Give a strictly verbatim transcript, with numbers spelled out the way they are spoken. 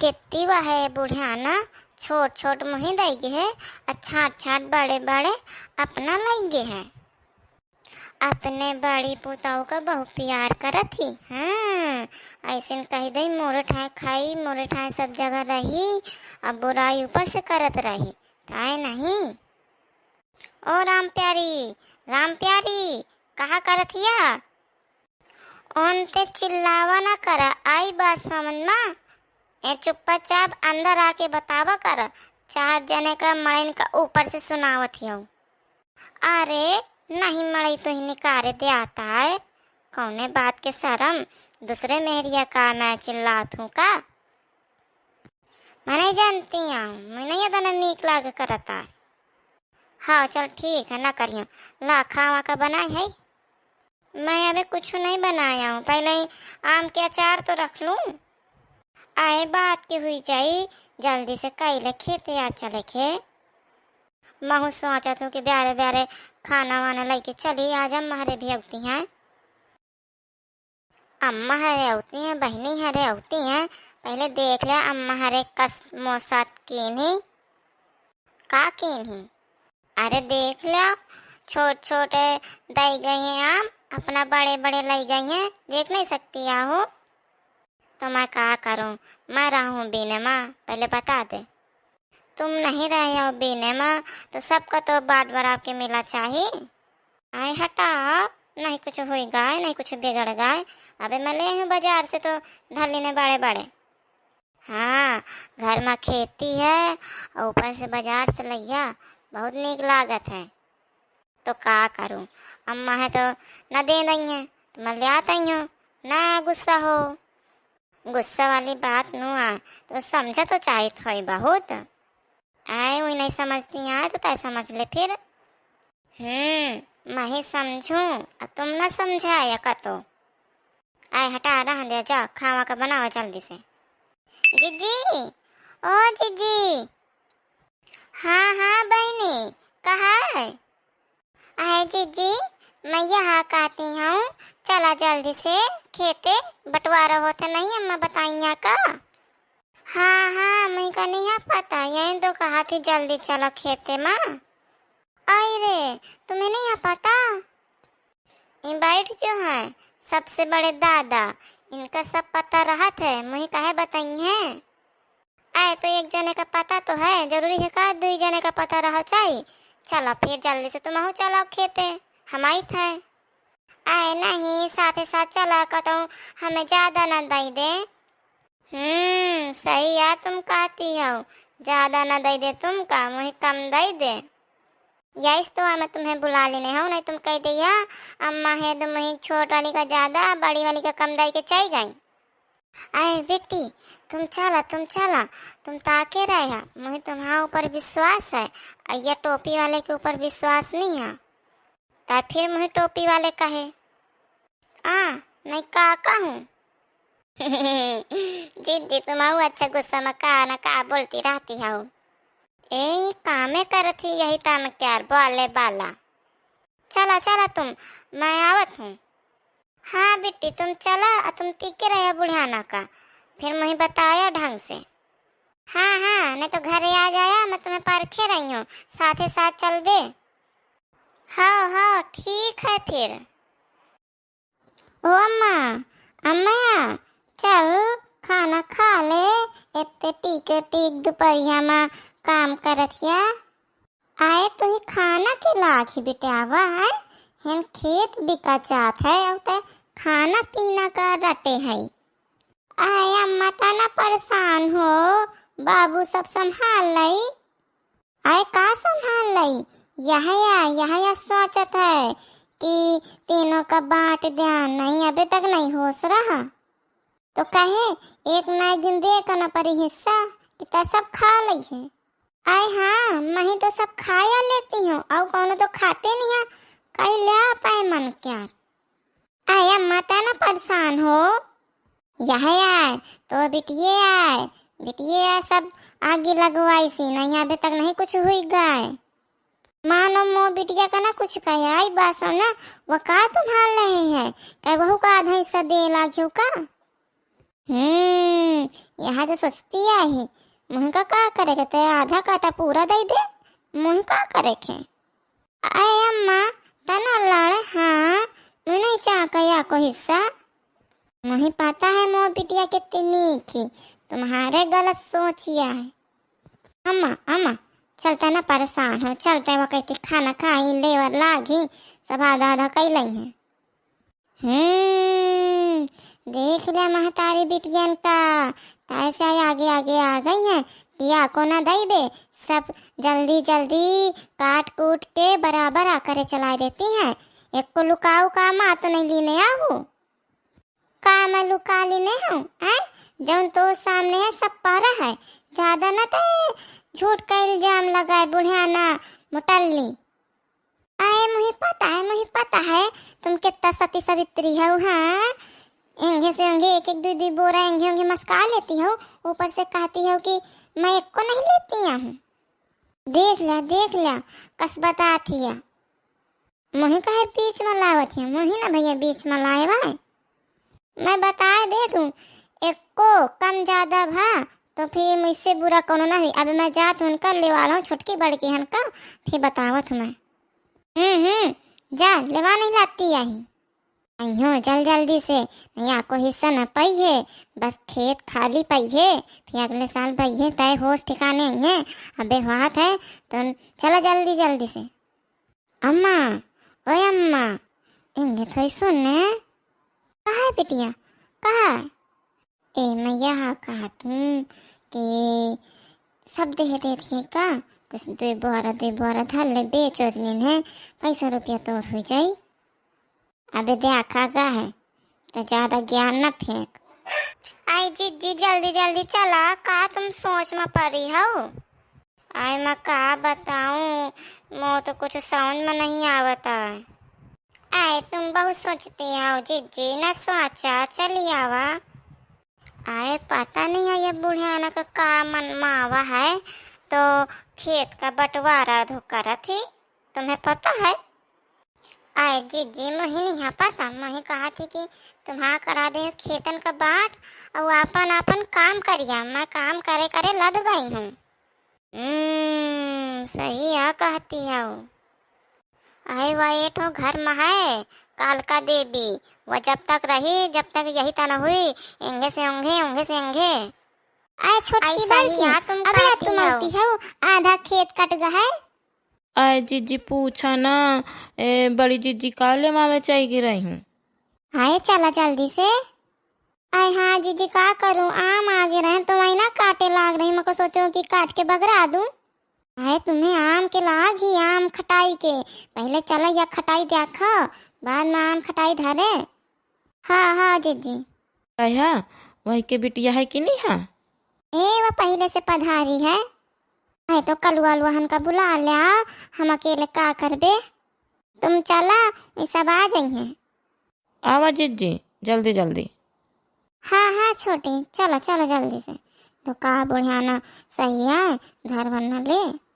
कित्ती वह बुढ़िया ना, छोट छोट मुही दई गे है, अउर छाट छाट बड़े बड़े अपना लई गे है। अपने बड़ी पुतऊ का बहुत प्यार करत ही। हाँ, अइसन कहि दई, मोरे ठाए खाई, मोरे ठाए सब जगह रही, अब बुराई ऊपर से करत रही, ताए नहीं। ओ राम प्यारी, राम प्यारी, कहा करत हिया? ओन ते चिल्लावा ना करा, आई बात समझ मा? ए चुप्पा चाप अंदर आके बतावा कर, चार जने का मड़इन का ऊपर से सुनावत हियौ। अरे, नहीं मड़ई तो ही निकारे दे आता है, कौने बात के शरम, दूसरे मेहरिया का मैं चिल्लात हूँ का? मैं नहीं जानती हूँ, मैं नहीं अतना नीक लाग करता। हाँ, चल ठीक है, ना करियो। ला, खावा का बनाए है? मैं अबे कुछ नहीं बनाया हूँ, पहले ही आम के अचार तो रख लूँ। आए बात के हुई जाई, जल्दी से कइले खेते आ चले के। महू सोचत हूँ कि ब्यारे ब्यारे खाना वाना लइके चली, आज अम्मा हरे भी अउती हैं। अम्मा हरे अउती हैं, बहिनी हरे अउती हैं, पहले देख ले अम्मा हरे कस मोसत कीन्ही, का कीन्ही? अरे देख लो, छोट छोट दई गई हैं आम, अपना बड़े बड़े लई गई हैं, देख नहीं सकती हो? तो मैं का करूँ, मैं रहूँ बीने मा, पहले बता दे। तुम नहीं रहे हो बीने मा, तो सबका तो बाँट बराब के मिला चाही। आए हटा, नहीं कुछ हुई गाय, नहीं कुछ बिगड़ गाय। अबे मैं ले हूँ बाजार से तो धर लेने बड़े बड़े। हाँ, घर मा खेती है और ऊपर से बाजार से लइया, बहुत नीक लागत है। तो का करूँ, अम्मा है तो न दे दई है, तो मैं ले आत हूँ, ना गुस्सा हो। गुस्सा वाली बात नु आ, तो समझा तो चाहित होई बहुत। आए, वही नहीं समझती आए, तो तय समझ ले फिर। हम्म, मैं ही समझूं, और तुम ना समझाया का तो। आए, हटा, रहन दे, जा, खावा का बनावा जल्दी से। जीजी, ओ जीजी। हाँ, हाँ, बहिनी, कहा है? अहे जीजी, मैं यह कहती हूँ, चला जल्दी से खेते, बंटवारा होत नहीं, अम्मा बताइया का? हाँ, हाँ, मुझे का नहीं है पता, यही तो कहा थी, जल्दी चला खेते मा। आई रे, तुम्हें नहीं है पता? ये बैठ जो है, सबसे बड़े दादा, इनका सब पता रहत है, मुझे काहे बताई है? आए, तो एक जने का पता तो है, जरूरी है का दुई जने का पता रहो चाही? चलो फिर जल्दी से तुमहू चलो खेते, हम आइत है। आए नहीं, साथे साथ चला, कतहूँ हमें ज्यादा ना दई दे। हम्म, सही यार तुम कहती हो, ज्यादा ना दई दे तुमका, मुझे कम दई दे। यही तो मैं तुम्हें बुला लेने हूँ, नहीं तुम कह दिया, अम्मा है तो मुझे छोट वाली का ज्यादा, बड़ी वाली का कम दई के चली गई। अरे बेटी, तुम चला, तुम चला, तुम ताके रहे है, मुझे तुम्हारे ऊपर विश्वास है, और यह टोपी वाले के ऊपर विश्वास नहीं है। ता फिर मुझे टोपी वाले कहे, आ, नहीं का कहूँ? जीजी, तुम आओ अच्छा गुस्सा में का ना का बोलती रहती हो। ए, ई कामे करत ही, यही तान क्यार बोले बाला। चला, चला तुम, मैं आवत हूँ। हाँ बेटी, तुम चला, आ तुम टिके रहे बुढ़ियाना का, फिर मुझे बताया ढंग से। हाँ, हाँ, नहीं तो घरे आ जाया, मैं तुम्हें परखे रही हूँ, साथे साथ चलबे। हाँ, हाँ, ठीक है फिर। ओ अम्मा, अम्मा, चल खाना खा ले, एत्ते टीके टीक दुपहरिया मा काम करत हिया। आए तुही खाना के लागी बिटावा है, हेन खेत बिका जात है, अब ते खाना पीना का रटे है। आए अम्मा तना परेशान हो, बाबू सब संभाल लई। आए का संभाल लई? यह या, यह या सोचत है कि तीनों का बांट द्या, नहीं अबे तक नहीं होश रहा। तो कहे एक ना एक दिन दे का ना परी हिस्सा कि तै सब खा लई है। आए हाँ, मैं ही तो सब खाया लेती हूँ, और कौनो तो खाते नहीं है, कई ल्या पाए मन क्यार। आए अम्मा तना परेशान हो। यह आए, तो बिटिये आए, बिटिये आए सब आगी लगवाई सी, नहीं अबे तक नहीं कुछ हुई गाय। मानो मो बिटिया का ना कुछ कहे, आई बात सब ना, वो का तुम्हार रहे है, कहे बहू का आधा हिस्सा दे लागियो का? हम्म, यह तो सोचती आही, मुँह का का करे के, ते आधा का तो पूरा दे दे, मुँह का करे के। अरे अम्मा, तना लड़, हाँ, मुँह नहीं चाह का या को हिस्सा। मुँह पता है मोर बिटिया कितनी नीक ही, तुम्हारे गलत सोचिया है। अम्मा, अम्मा, चलते ना परेशान हो, चलते वो कहती खाना खाई, लेवर लागी, सब आधा आधा कई लई है। हम्म, देख लिया महतारी बिटियन का, तैसे आगे आगे आ गई हैं, किया को ना दईबे, सब जल्दी जल्दी काट कूट के बराबर आकरे चला देती हैं, एक को लुकाऊ का माँ तो नहीं लीने आहू। का मैं लुका लीने हूँ, हैं? जौन तो सामने है सब पारा है, ज्यादा ना ते झूठ का इल्जाम लगाए बुढ़िया ना मुटल्ली। आए मुही पता है, मुही पता है, तुम कितना सती सावित्री हो, हाँ? एंगे से एंगे एक एक दुई दुई बोरा एंगे एंगे मस्का लेती हो, ऊपर से कहती हो कि मैं एक को नहीं लेती हूँ। देख लिया, देख लिया, कस बताती है। मुही काहे बीच में लावत है? मुही ना भैया बीच में लाए भाई। मैं बताए दे दूँ, एको कम ज्यादा भा तो फिर मुझसे बुरा कोनो ना हुई। अब मैं जात हूँ उनका लेवा लाऊँ, छोटकी बड़की हन का, फिर बतावत हूँ मैं। हम्म, हम्म, जा, लेवा नहीं लाती आही। अइहो जल जल्दी से, नहीं आपको हिस्सा न पाई है, बस खेत खाली पाई है, फिर अगले साल पाई है, तय होश ठिकाने है। अबे बात है, तो चलो जल्दी जल्दी से। अम्मा, ओए अम्मा, एंगे थोई सुन ने। कहा है बिटिया, कहा है? ए मैया, हा कहा तू कि सब देह दे दिए का? कुछ दुई बोरा, दुई बोरा धर ले, बेच ओच लीन है, पैसा रुपया तोर हो जाई। अबे देखा गा है, तो ज्यादा ज्ञान न फेंक। आई जिज्जी, जल्दी जल्दी चला, का तुम सोच में पड़ी हो? आई मैं का बताऊं, मो तो कुछ समझ में नहीं आवत है। आए तुम बहुत सोचती हो जिज्जी, न सोचा, चली आवा। आए पता नहीं है ये बुढ़ियाना का का मन में आवा है, तो खेत का बंटवारा धो करत ही, तुम्हें पता है? आए जिज्जी, मोही नहीं है पता, मोही कहा थी कि तुम्हारा करा दे खेतन का बाट, और आपन आपन काम करिया, मैं काम करे करे लद गई हूँ। हम्म, सही है कहती हो। अरे वह एक ठो घर में है, कालका देवी, वह जब तक रही, जब तक यही तन हुई, एंगे से ओंगे, ओंगे से एंगे। अरे छोटकी ऐसा ही बड़की, है, तुम अबे कहती तुम हो। आती हो, आधा खेत कट गया है। आए जिज्जी पूछा ना, ए, बड़ी जिज्जी का लेवावे चाहिए रही हूँ। हाय चला जल्दी से। आए हाँ जिज्जी, का करूँ, आम आगे रहे तो वही ना काटे लाग रही, मको सोचो कि काट के बगरा दूँ। आए तुम्हें आम के लाग ही, आम खटाई के, पहले चला या खटाई देखा, बाद में आम खटाई धरे। हाँ हाँ जिज्जी। आए हाँ, वही के बिटिया है कि नहीं है? ए वो पहले से पधारी है। आए तो कलुआ लुआहन का बुला ले आओ, हम अकेले का करबे? तुम चला, ये सब आ जाइए। आवा जिज्जी, जल्दी जल्दी। हाँ हाँ छोटी, चलो चलो जल्दी से। तो का बुढ़ियाना सही है, घर बनना ले।